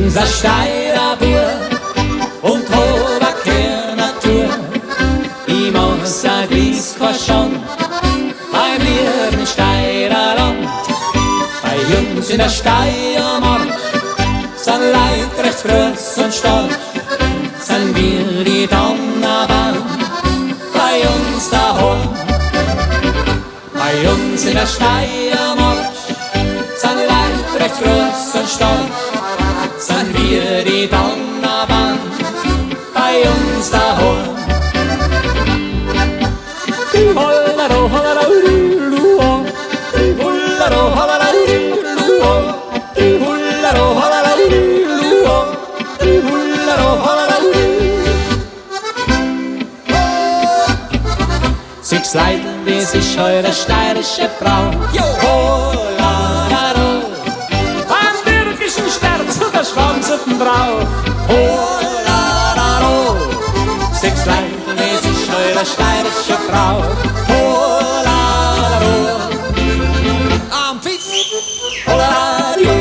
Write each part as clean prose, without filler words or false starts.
Bin's a Steirer Bub und hob a keine Natur. Ich mach's a Glis kein Schand beim lieben Steirerland. Bei uns in der Steiermark sind Leid recht groß und stark, sind wir die Donnerbahn bei uns daheim. Bei uns in der Steiermark sind Leid recht groß und stark, sind wir die Donnerbahn bei uns daheim. Sechs Leute, wie sich heute steirische Brau. Holararo. Am türkischen Sterz und der Schwanz drauf. Holararo. Sechs Leute, wie sich heute steirische Brau. Holararo. Am Fisch. Holarario,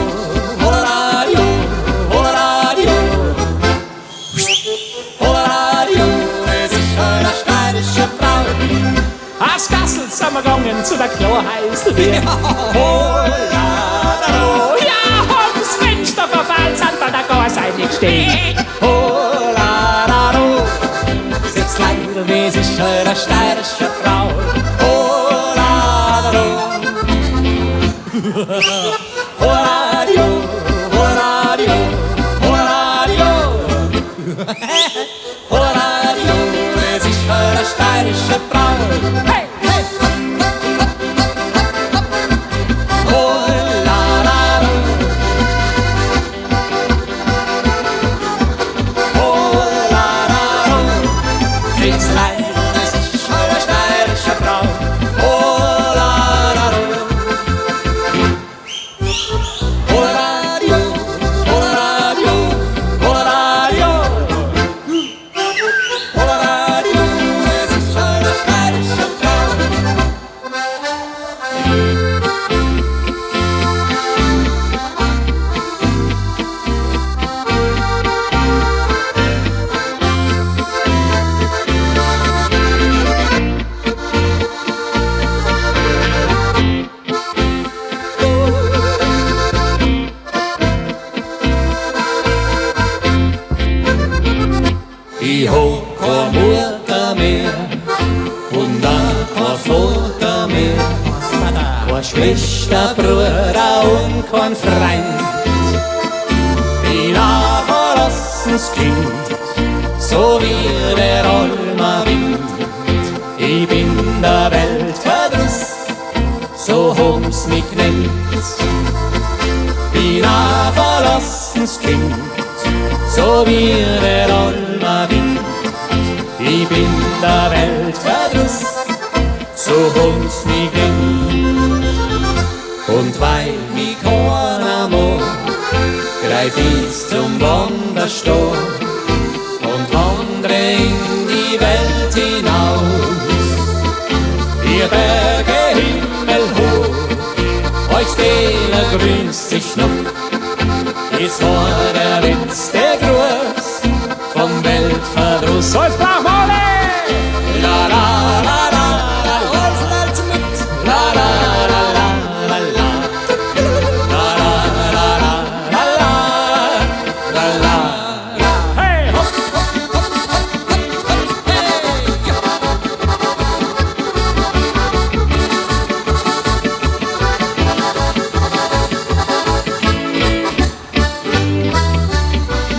holarario, holarario. Holarario, es ist heute steirische Brau. Aus Kassel sind wir gegangen zu der Kloheißl. Holararo. Ja, haben's Fenster verfallen, sind bei der Gasseite gestehen. Holararo. Sechs Leute, wie sich eure steirische Frau. Holararo. Horario, horario, horario. Horario, es ist eure steirische Frau. Hey, hey! Holararo. Holararo. Sechs Leute, es ist eure steirische Frau. Holararo. Horario, horario, horario. Horario, es ist eure steirische Frau. Ich hab keine Mutter mehr und auch kein Vater mehr, keine Schwester, Bruder und kein Freund. Bin ein verlassenes Kind, so wie der Alma Wind. Ich bin der Welt Verdruss, so haben's mich genannt. Bin ein verlassenes Kind, so wie der Alma Wind. Ich bin der Welt Verdruss, so haben's mich genannt. Und weil mich keiner mag, greif ich zum Wanderstab und wandre in die Welt hinaus. Ihr Berge Himmel hoch, euch Täler grüßt sich noch. Es war der letzte Gruß vom Weltverdruss. So, jetzt brauchen wir alle! La la la la la la la la la la la la la la la la la la la. Hey, hopp!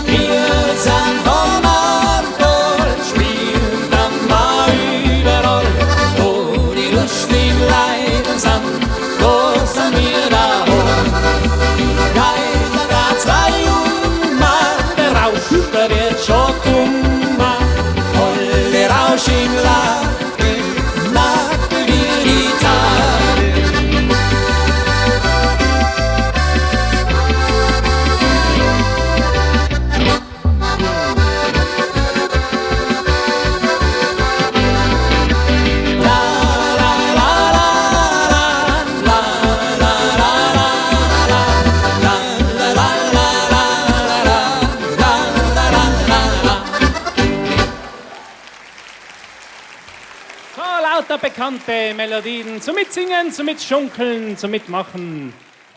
Wir sind vom Marktpol, spielen Lauter bekannte Melodien zum Mitsingen, zum Mitschunkeln, zum Mitmachen.